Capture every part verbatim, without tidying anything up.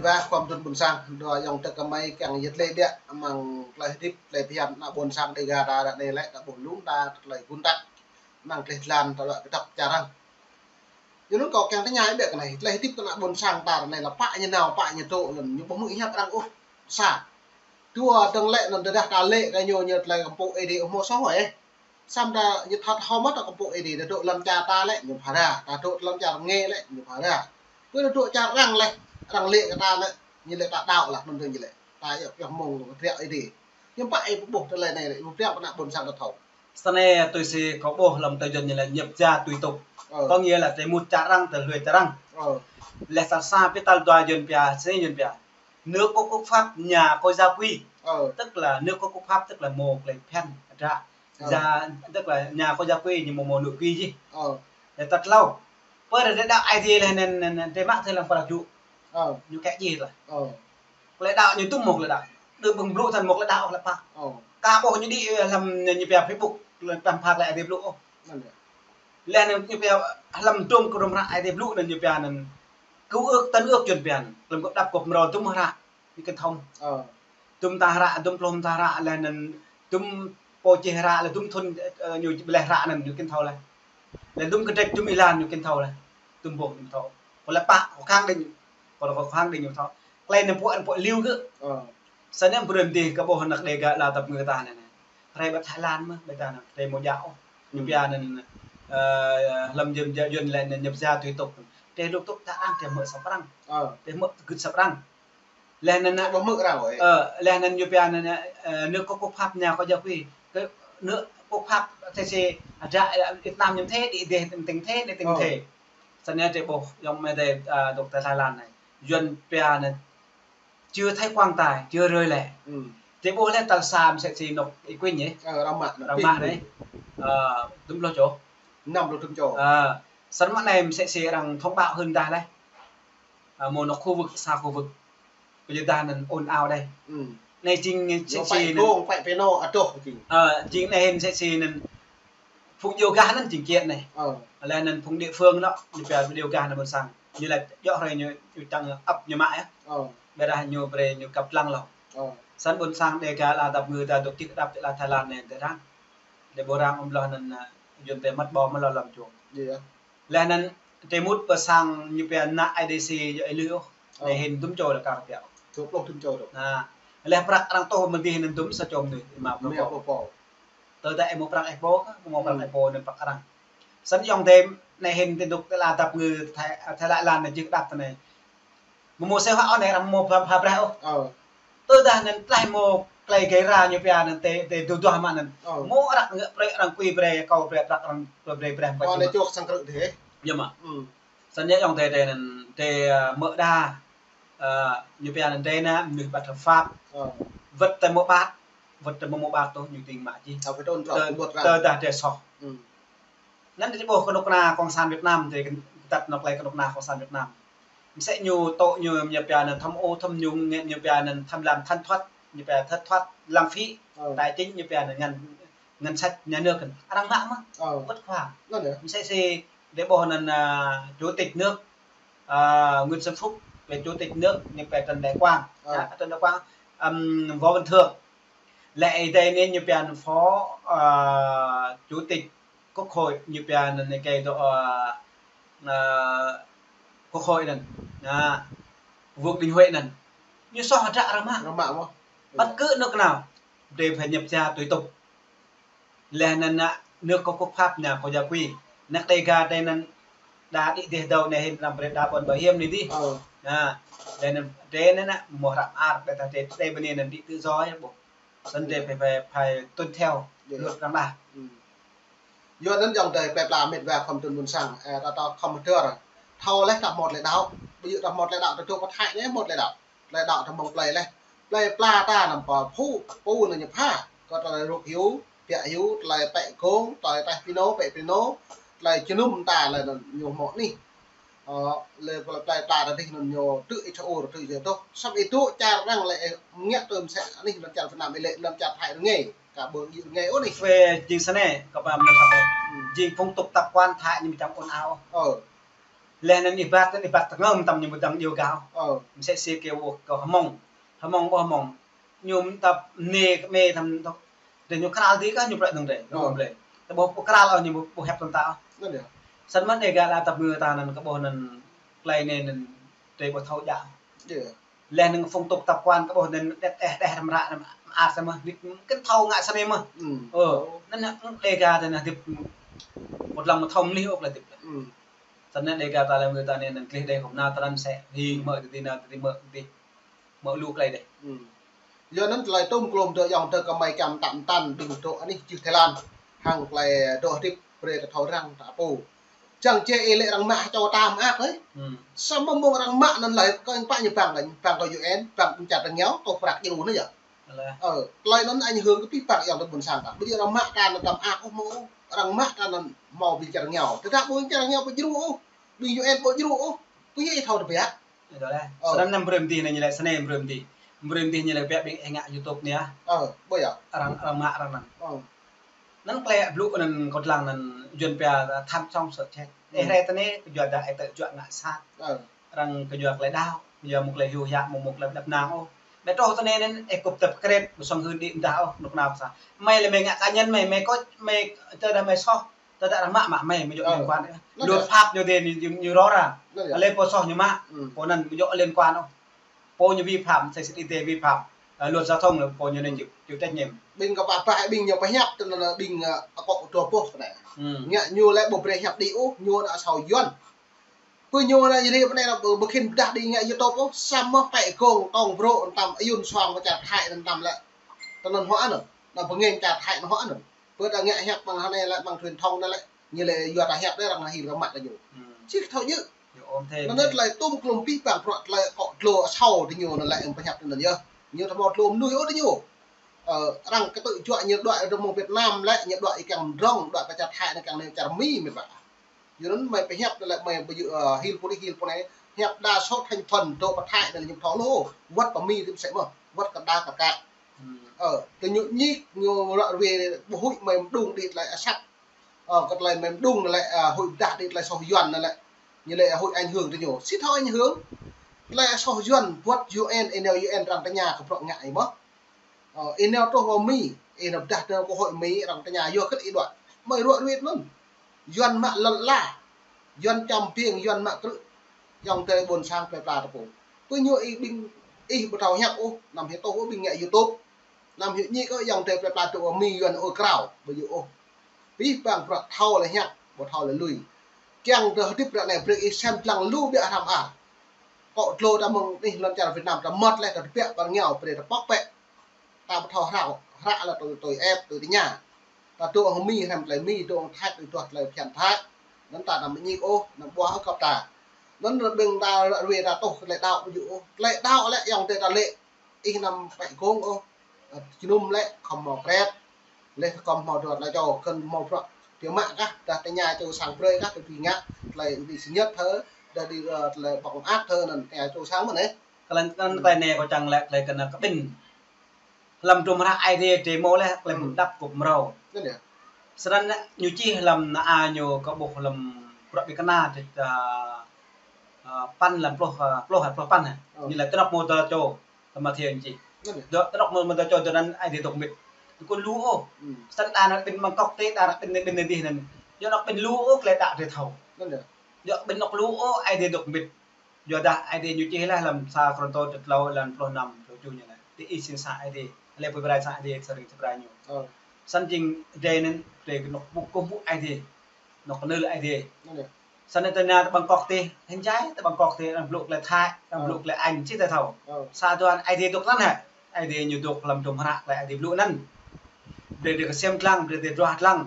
Wah, khua mơdŭn ƀôn sang, dua ayŏng adơi gơmơi kiăng yơh tơlơi ƀiă, amăng tơlơi hơdip, tơlơi phiăn, ană ƀôn sang Dêga ta ră anai lĕ, ta ƀuh lŏm ta, tơlơi gun tăk, amăng tơlơi jơlan, ta lăi kơdŏp čar arăng. Yua anŭn kâo kiăng tơña ƀiă kơ anai, tơlơi hơdip kơ ană ƀôn sang ta ră anai lĕ pă ñu nao, pă ñu dŏ lŏn, ñu ƀu hmư̆ hiăp arăng ôh, sa. Dua dơ̆ng lĕ anŭn tơdah ta lĕ kơ ñu, ñu tơlơi kơmpŭ Ơi Adai ôh mơ̆ soh ôh. Samơ̆ ta ñu thâo hơmâo ta kơmpŭ Ơi Adai, ta dŏ lăm čar ta lĕ ñu phara, ta dŏ lăm čar rơngai lĕ ñu phara. Pơ ta dŏ čar arăng lĕ, arăng lĕ kơ ta lĕ, ñu lĕ ta đaŏ lah, anŭn dơ̆ng ñu lĕ. Ta yơh, yơh mơ̆ng rơngiao Ơi Adai. Ñu pă ih ƀuh tơlơi anai lĕ, ƀuh tơlơi ană ƀôn sang ta thâo. Snăn tui si kâo ƀuh lăm tơlơi Yuan ñu lĕ nhập gia tùy tục. Ờ. Có nghĩa là tơlơi mŭt čar arăng, tơlơi lui čar arăng. Ờ. Lĕ tal sa pĭ tal dua Yuan pia, snăn Yuan pia. Nước có quốc pháp, nhà có gia quy. Ờ. Tức là nước có quốc pháp, tức là mâo tơlơi phiăn, ră. Ờ. Gia, tức là nhà có gia quy, ñu mâo, mâo nội quy jih. Ờ. Lĕ tal klâo. Pơ ră đaŏ Ơi Adai lĕ anŭn, anŭn, anŭn, tơma thơi lăng pơrăk jŭ. Ờ. Ñu kĕ jih lah. Ờ. Tơlơi đaŏ ñu tŭm mâo tơlơi đaŏ. Đơ ƀơ̆ng blŭ than mâo tơlơi đaŏ ôh lĕ pă. Ơ. Ka ƀuh ñu đĭ, ơ, hlăm ñu pia Facebook, hlăm pă pha tơlơi Ơi Adai blŭ ôh. Anŭn yơh. Lĕ anŭn ñu pia hlăm dŏm kơdŏm hră Ơi Adai blŭ anŭn ñu pia anŭn. Cựu ước, tân ước Yuan pia anŭn. Hlăm kơ đăp kơ mrâo dŭm hră ñu kơnthâo. Ơ. Dŭm ta hră, dŭm pluh ta hră, lĕ anŭn dŭm pô čih hră, lĕ dŭm thŭn, ơ, ñu či ƀlĕ hră anŭn ñu kơnthâo lĕ. Lĕ dŭm kơdrĕč, dŭm êlan ñu kơnthâo lĕ. Dŭm ƀuh ñu thâo. Kơ lĕ pă, kơ khăng đing. Kơ lĕ kơ khăng đing ñu thâo. Tơlơi anŭn pô, anŭn pô liu gơ̆. Ơ. Snăn brơi mơ̆ng dih kơ ƀuh ană Dêga lăp tăp ngư ta anai. Hrơi ƀơi Thái Lan mơ̆n, ƀơi ta anai, hrơi mơ̆ng djă ôh. Ñu pia anŭn, ơ, hlăm Yuan, Yuan lĕ anŭn nhập gia tùy tục. Tơlơi lŭk tŭk ta arăng, tơlơi hmư̆ asăp arăng. Ơ. Tơlơi hmư̆ gưt asăp arăng. Lĕ anŭn, ƀu hmư̆ arăng ôh. Ơ, lĕ anŭn ñu pia anŭn, ơ, nước có quốc pháp, nhà có gia quy. Kơ nước quốc pháp tơlơi si, ada, ơ, Việt Nam ñu thê, đĭ dêh tơ̆ng thê, đĭ tơ̆ng thê. Ơ. Snăn tơlơi ƀuh, yŏng mơi tơlơi, ơ, dŏ tơ Thái Lan anai. Yuan pia anŭn chưa thấy quan tài, chưa rơi lệ. Ừ. Tơlơi ƀuh lĕ tal sa msĕ si anŏ Y Quynh yơh. Ơ, arăng mă, arăng mă anai. Ơ, dŭm pluh čô. Năm pluh dŭm čô. Ơ, snăn mơ̆ng anai msĕ si arăng thông báo hưn dah lĕ. Ơ, mâo anŏ khu vực, sa khu vực. Pơyơr dah anŭn ôn ao đei. Ừ. Anai jing msĕ si anŭn. Pĕ pênô adoh jing. Ơ, jing anai hĭn msĕ si anŭn. Phung djru gah anŭn jing kiăng anai. Ơ. Lĕ anŭn phung địa phương anŏ, ñu pia djru gah anŭn ƀôn sang. Ñu lĕ djŏ hrơi ñu, ñu čang ăp ñu mă yơh. Ơ. Ƀiădah ñu brơi ñu kăp lăng hlâo. Ơ. Snăn ƀôn sang Dêga lăp tăp ngư ta dŏ čih kơdăp tơ lăn Thái Lan anai tơ arăng. Lĕ ƀuh arăng ƀlŏh anŭn, ơ, Yuan pĕ măt ƀâo mă lŏm čô. Iya. Lĕ anŭn tơlơi mŭt pơ sang ñu pia ană I D C yơh ih lui ôh. Ơ. Anai hĭn dŭm čô lĕ kar pia. Dua pluh dŭm čô dŏ. Anai. Lĕ prăk arăng tŏh mơ̆ng dih anŭn dŭm sa čô mơnuih, êma pluh pô. Êma pluh pô. Tơdah ih mâo prăk ih pô, kơ mâo prăk ih pô anŭn prăk arăng. Snăn yŏng tơm, anai hĭn tơdŭk tơ lăp tăp ngư Thái, Thái Lan anai jing kơdăp tơ anai. Mơ̆ng mơ̆ng sĕ hŏ anai arăng mâo pha, pha brơi ôh. Ơ. Tơdah anŭn tlaih mâo tơlơi gơyra ñu pia anŭn tê, tê duah duah mă anŭn. Ơ. Mâo arăng ngă brơi arăng kui brơi, kâo brơi prăk arăng brơi brơi brơi. Ơ, anai čuh sang krư̆ dih. Yơh mă. Ừ. Snăn yơh yŏng tê tê anŭn tê, ơ, mơ̆ đa, ơ, ñu pia anŭn tê anai mơnuih bất hợp pháp. Ơ. Wơ̆t tơdah mâo ƀăt, wơ̆t tơdah mâo ƀăt tŏh ñu tĭng mă jih. Tơdah tê soh. Ừ. Anŭn tơlơi ƀuh kơnuk kơna Cộng sản Việt Nam, tơlơi tăt anŏ tơlơi kơnuk kơna Cộng sản Việt Nam. Msĕ ñu tŏ ñu, ñu pia anŭn tham ô tham nhũng, ñu pia anŭn tham lam thất thoát, ñu pia thất thoát lãng phí, ơ, tài chính, ñu pia anŭn ngân, ngân sách nhà nước anŭn. Arăng mă mơ̆n. Ơ. Bất khóa. Anŭn yơh. Msĕ si tơlơi ƀuh anŭn, ơ, chủ tịch nước, ơ, Nguyễn Xuân Phúc, pia chủ tịch nước, ñu pia Trần Đại Quang. Ơ. Hă, Trần Đại Quang, ưm, Võ Văn Thưởng. Lĕ ih dei anai ñu pia anŭn phó, ơ, chủ tịch Quốc hội ñu pia anŭn, anai kơ dŏ, ơ, ơ, Quốc hội anŭn. Anai, Vương Đình Huệ anŭn. Ñu soh hơdră arăng mă. Arăng mă mơ̆n. Bất cứ nước nào, brơi phải nhập gia tùy tục. Lĕ anŭn ană nước có quốc pháp, nhà có gia quy. Ană Dêga tê anŭn đa đĭ dêh dâo anai hĭn arăng brơi đa ƀôn bảo hiểm anai dih. Ơ. Anai, tê anŭn, tê anŭn ană mơ̆ hră mơar, tê ta tê, tê bơni anŭn đĭ tự do yơh ƀuh. Snăn tê phải, phải, phải tuân theo luật arăng đa. Ừ. Yua anŭn yŏng tê plơi pla mĕt wa khŏm tŭn ƀôn sang, ơ, ta, ta khŏm hơdơr. Thâo lĕ ta hmâo tơlơi đaŏ. Ƀu djơ̆ ta hmâo tơlơi đaŏ, ta dŏ pơ Thái anai hmâo tơlơi đaŏ. Tơlơi đaŏ ta mơ̆ng plơi lĕ. Plơi pla ta anăm pơphu, pô anŭn ñu pha. Kơ tơlơi ruk hyu, piă hyu, tơlơi pĕ gông, tơlơi taih pênô, pĕ pênô, tơlơi jơnum ta lĕ anŭn ñu hmâo anih. Ơ, lĕ plơi pla ta dih anŭn ñu tŭ ih thâo ur, tŭ ih jơh tŏh. Samơ̆ ih dŏ čar arăng lĕ, ơ, ngă tơm sĕ anih anŭn čar Việt Nam ih lĕ, anŭn čar Thái arăng ngă. Kơ ƀu ih ngă ôh anai. Wê jing snei, kơ ƀam anŭn kơ ƀu. Hmm. Jing phong tục tập quán Thái ñu ƀu čang ôn ao. Ơ. Laih anŭn ih ƀat, ih ƀat tơngơ̆m tăm ñu ƀu dăng djơ̆ gao. Ơ. Msĕ si kơ ƀuh kơ Hmông. Hmông ƀuh Hmông. Ñu mơtam nê kơ mê tăm tŏk. Tơ ñu krăl dih kah ñu prăk dơ̆ng tơ. Ơ. Ñu ƀu blơi. Tơ ƀuh ƀu krăl ôh ñu ƀu, ƀu hiăp tơnta. Anŭn yơh. Săn mơ̆n Đêga lă tăp ngơ ta anŭn kơ ƀuh anŭn tơlơi anai anŭn tơlơi ƀu thâo djă. Yơh. Laih anŭn phung tŭk tăp kuan kơ ƀuh anŭn đet eh đeh răm ră anŭn mơar sa mơ̆n. Ƀĭt kơ thâo ngă sa anai mơ̆n. Ơ. Anŭn anŭn Đêga tơ anŭn hơdip. Ƀu lăng mơ̆ thâo mơlih ôh tơlơi hơdip. Săn anŭn Đêga ta lăm gơ̆ ta anai anŭn gleh đeh kơ nao tơrăn sĕ. Hing mơ̆ tơ ti nao tơ ti mơ̆ tơ ti. Mơ̆ lu tơlơi đeh. Yua anŭn tơlơi tŭm klôm dŏ ayŏng adơi kơ mơi kiăng mơtam mơtam ƀing dŏ anih čih Thái Lan. Hăng tơlơi dŏ hơdip brơi kơ thâo arăng ta pô. Čang čê ih lĕ arăng mă čô ta mơak ơi. Samơ̆ mơ̆ng arăng mă anŭn laih kơ ƀing pă ñu bang kơ, bang kơ U N, bang ƀing čar rơngiao, tŏ prăk djru anŭn yơh. Ơ, tơlơi anŭn ảnh hưởng kơ pih pang ayŏng adơi ƀôn sang ta. Ƀu djơ̆ arăng mă ta anŭn tăm ak ôh mơ̆. Arăng mă ta anŭn hmâo ƀing čar rơngiao. Tơdah ƀu ƀing čar rơngiao ƀu djru ôh. Ƀing U N ƀu djru ôh. Ƀu djơ̆ ih thâo tơbiă. Ơ. Săn anŭn brơi mơ̆n dih anai ñu lĕ săn anai brơi mơ̆n dih. Brơi mơ̆n dih ñu lĕ biă ƀing ih ngă YouTube anai ah. Ơ, ƀu yơh. Arăng, arăng mă arăng anŭn. Ơ. Anŭn tơlơi blŭ anŭn kâo lăng anŭn Yuan pia tham song sợ chết. Ih rai tơ anai kơ yua dah ih tơ juă ngă sat. Ơ. Arăng kơ yua tơlơi đaŏ, yua mơ̆ng tơlơi hyu hiă, mơ̆ng mơ̆ng tơlơi đăp năng ôh. Ƀĕ truh tơ anai anŭn ih kŭp tơp kret, ƀu song hưn đĭ mơdah ôh, nuk nao sa. Mơi lĕ mơi ngă cá nhân mơi, mơi kơ, mơi tơdah mơi soh, tơdah arăng mă mă mơi, mơi djơ̆ liên quan. Luật pháp ñu dê ñu, ñu, ñu rõ ràng. Lĕ pô soh ñu mă, pô anŭn mơi djơ̆ liên quan ôh. Pô ñu vi phạm, sĕ sĕ ih tê vi phạm, ơ, luật giao thông lĕ pô ñu anai chịu, chịu trách nhiệm. Ƀing kơ pă pă ƀing ñu pơhiăp tơ anŭn ƀing, ơ, akŏ dua boh tơ anai. Ngă ñu lĕ ƀu brơi hiăp đĭ ôh, ñu anŭn asâo Yuan. Pơ ñu anŭn jơri pơ anai anŭn ƀu khĭn pơdah đĭ ngă YouTube ôh, samơ̆ pĕ gong tong brô tăm ayun suang pơ čar Thái anŭn tăm lĕ. Tơ anŭn hŏ anŭn, anŭn pơngĕng čar Thái anŭn hŏ anŭn. Pơ ta ngă hiăp mơ̆ng hơnai lĕ mơ̆ng truyền thông anŭn lĕ. Ñu lĕ yua ta hiăp đĕ arăng hil kơ mă ta ñu. Či thâo djơ̆. Anŭn tơlơi tŭm klôm pih pang prăk tơlơi akŏ dlô asâo tơ ñu anŭn lĕ ƀing pơhiăp tơ anŭn yơh. Ñu tơ hmâo dlô mơnuih ôh tơ ñu. Ơ, arăng kơ tŭ juă ñu đuaĭ rơmông Việt Nam lĕ, ñu đuaĭ ih kiăng mdrŏng, đuaĭ pơ čar Thái anŭn kiăng anai čar Mi mơi ƀă. Yua anŭn mơi pơhiăp tơlơi mơi ƀu djơ̆, ơ, hil pô anai hil pô anai. Hiăp đa số thành phần dŏ pơ Thái anŭn ñu thâo lu. Wơ̆t pơ Mi tơm sĕ mơ̆. Wơ̆t kơ đa kơ kă. Ơ, tơ ñu ñik, ñu ră ruai ƀu huĭ mơi mđung đĭ tơlơi asăp. Ơ, kơ tơlơi mơi mđung anŭn lĕ, ơ, huĭ pơdah đĭ tơlơi soh Yuan anŭn lĕ. Ñu lĕ huĭ ảnh hưởng tơ ñu. Či thâo ảnh hưởng. Tơlơi soh Yuan, wơ̆t U N, ih nao U N arăng tơña kơ prăk ngă ih mơ̆. Ơ, ih nao truh pơ Mi, ih nao pơdah tơ kơ hội Mi arăng tơña yua hơget ih đuaĭ. Mơi ră ruai anŭn. Yuan mă lŏn ala. Yuan čăm piêng, Yuan mă krư̆. Ayŏng adơi ƀôn sang plơi pla ta pô. Pơ ñu ih ƀing, ih ƀu thâo hiăp ôh, anăm hil tŏ ôh ƀing ngă YouTube. Anăm hil ñik ôh ayŏng adơi plơi pla tŭ Mi Yuan ôh krao, ƀu djơ̆ ôh. Pih pang prăk thâo lĕ hiăp, ƀu thâo lĕ lui. Kiăng tơ hơdip ră anai brơi ih sem lăng lu biă hrăm ah. Akŏ dlô ta mơ̆ng anih lŏn čar Việt Nam ta mơ̆t lĕ ta tơbiă pơ rơngiao brơi ta pŏk pĕ. Ta ƀu thâo hră, hră lĕ tui, tui ĕp, tui tơña. Ta dŏ hăng Mi, hrăm tơlơi Mi, dŏ hăng Thái, tui duah tơlơi phiăn Thái. Anŭn ta anăm ñik ôh, anăm ƀuah ôh kơ ta. Anŭn ƀing ta ră ruai ta tŭ tơlơi đaŏ ƀu djơ̆ ôh. Tơlơi đaŏ lĕ ayŏng adơi ta lĕ. Ih anăm pĕ gong ôh. Ơ, jơnum lĕ khŏm hmâo kret. Lĕ khŏm hmâo dua tơlơi čô, khŏm hmâo prăk. Biă mă kah, dah tơña čô sang brơi kah, tơbi ngă. Tơlơi ƀing sơñet thơ, dah đĭ, ơ, tơlơi ƀơ̆ng mơak thơ anŭn tơña čô sang mơ̆n ĕ. Kơ lăng, kơ lăng tơlơi anai kâo čang lĕ, tơlơi kơ anŭn kơ ƀing. Lăm dum hră Aê Diê drơi mâo lĕ, tơlơi pơmđăp kơ pơmrâo. Anŭn yơh. Srăng ñu čih lăm anŭn a ñu kơ ƀuh lăm bruă ƀing kơna dêh, ơ, ơ, păn lăm pluh, ơ, pluh, pluh păn hă. Ñu lĕ tơnŏk mơ̆ tơlơi čô, tơ Mathiơ ñu čih. Anŭn yơh. Dŏ tơnŏk mơ̆, mơ̆ tơlơi čô dŏ anŭn Aê Diê dŏ mĭt. Tơkŭn lu ôh. Srăng ta anŭn ƀing Bangkok tê, ta anŭn ƀing anai, ƀing anai dih anŭn. Dŏ anŏ ƀing lu ôh, tơlơi đaŏ drơi thâo. Anŭn yơh. Dŏ ƀing anŏ lu ôh, Aê Diê dŏ mĭt. Yua dah Aê Diê ñu čih laih lăm sa Kôrintô črăn klâo, lăm pluh năm, pluh tơjuh ñu laĭ. Tơ ih sĭt sa Aê Diê, lĕ pơbrai sa Aê Diê, sơring sơbrai ñu. Ơ. Săn jing drơi anŭn, drơi kơ anŏ ƀu kơkuh ƀu Aê Diê. Anŏ kơnưl Aê Diê. Anŭn yơh. Săn anŭn tơña tơ Bangkok tê, hơngai tơ Bangkok tê, arăng blŭ tơlơi Thái, arăng blŭ tơlơi Anh, či tơlơi thâo. Ơ. Sa Tuhan Aê Diê dŏ lăng hă. Aê Diê ñu dŏ lăm dum hră tơlơi Aê Diê blŭ anŭn. Brơi drơi kơsem lăng, brơi drơi ruah lăng.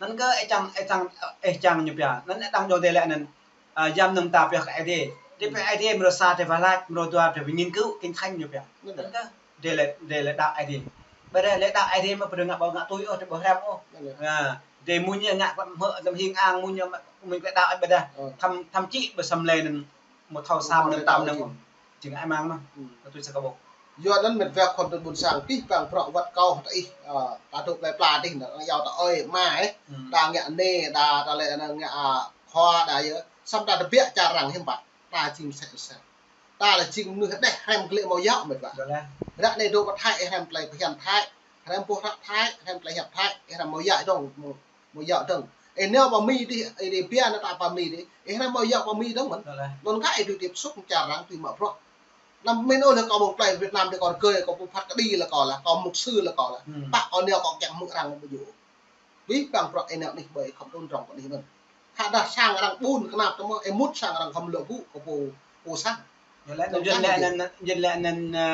Anŭn kơ ih čang, ih čang, ih čang ñu pia. Anŭn đang djơ̆ tơlơi anŭn. Ơ, yam anŭn ta pioh kơ Aê Diê. Drơi pioh Aê Diê mrô sa drơi wah lač, mrô dua drơi pơñin kơ Kinh Thánh ñu pioh. Anŭn kơ, drơi lĕ, drơi lĕ đaŏ Aê Diê. Ƀơi drơi lĕ đaŏ Aê Diê mơ̆ ƀu ngă ƀu ngă tui ôh, drơi ƀu hrăm ôh. Ơ, drơi mơñi ngă kơ hmư̆ lăm hing ang mơñi, mơñi kơ đaŏ Aê Diê ƀơi đah. Thăm, thăm čih ƀơi săm lĕ anŭn, mơ̆ thâo sa anŭn tam anŭn. Jing ai mang mơ̆. Tui sa kơ ƀuh. Yua anŭn mĕt wa khŏm tơ ƀôn sang pih pang prăk wơ̆t kâo tơ ih, ơ, ta dŏ plơi pla tih anŭn, anŭn yua ta ơi, ama ĕ. Ta ngă anai, đa, ta lĕ anŭn ngă, ơ, khua đa yơh. Samơ̆ ta tơbiă čar arăng hiư̆m pă. Ta jing mơsĕ mơsĕ. Ta lĕ jing mơnuih rơđeh hrăm glaĭ hmâo yă mĕt wa. Ră anai dŏ pơ Thái, hrăm tơlơi pơhiăp Thái, hrăm boh hră Thái, hrăm tơlơi hiăp Thái, hrăm hmâo yă dơ̆ng, hmâo yă dơ̆ng. Ih nao pơ Mi dih, ih dih biă nao ta pơ Mi dih, ih hrăm hmâo yă pơ Mi dơ̆ng mơ̆n. Anŭn kah ih tui tip suk čar arăng tui mă bruă. Anăm min ôh lĕ kâo mơ̆ng plei Việt Nam dih kâo rơgơi, kâo pơphat kơđi lĕ kâo lah, kâo mục sư lĕ kâo lah. Pă kâo nao kâo kiăng hmư̆ arăng ƀu djơ̆. Wih, păng bruă ih nao anih ƀơi khŏm tŭn trong kơ anih mơ̆n. Khă dah sang arăng ƀun kơnap tơmơ̆, ih mŭt sang arăng khŏm lŏ gŭ kơ pô, pô sang. Yua lĕ anŭn, yua lĕ anŭn, yua lĕ anŭn, ơ,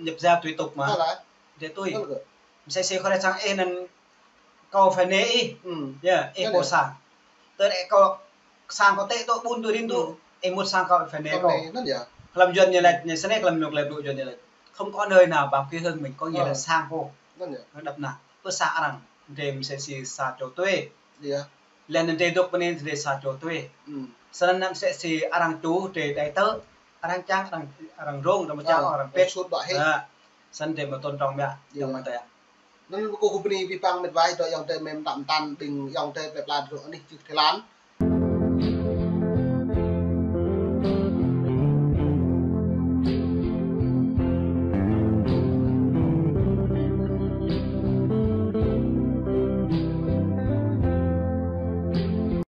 ñăp jao tui tŭk mă. Dê tui. Mơsĕ si khore sang ih anŭn kâo phải nê ih. Yơh, ih pô sang. Tơdah kâo sang kâo tĕ tŏ ƀun tui rin tŭ, ih mŭt sang kâo phải nê kâo. Hlăm Yuan ñu laĭ, ñu snei hlăm ñu laĭ ƀlŭ Yuan ñu laĭ. Không có nơi nào bằng quê hương mình, có nghĩa là sang pô. Đăp nă. Pơ sang arăng, dê mơsĕ si sa čô tui. Lĕ anŭn dê dŏ pơ anai dê sa čô tui. Snăn mơsĕ si arăng ču dê đai tơ. Arăng čang, arăng, arăng rông, arăng čang, arăng pĕt. Snăn dê mơ̆ tŭn trong biă, yang mơ̆ tơ. Anŭn kâo kơ bơni abih bang mĕt wa, dŏ ayŏng adơi mơ̆ng tăm tăn ƀing ayŏng adơi plei pla dŏ anih čư̆ Thái Lan.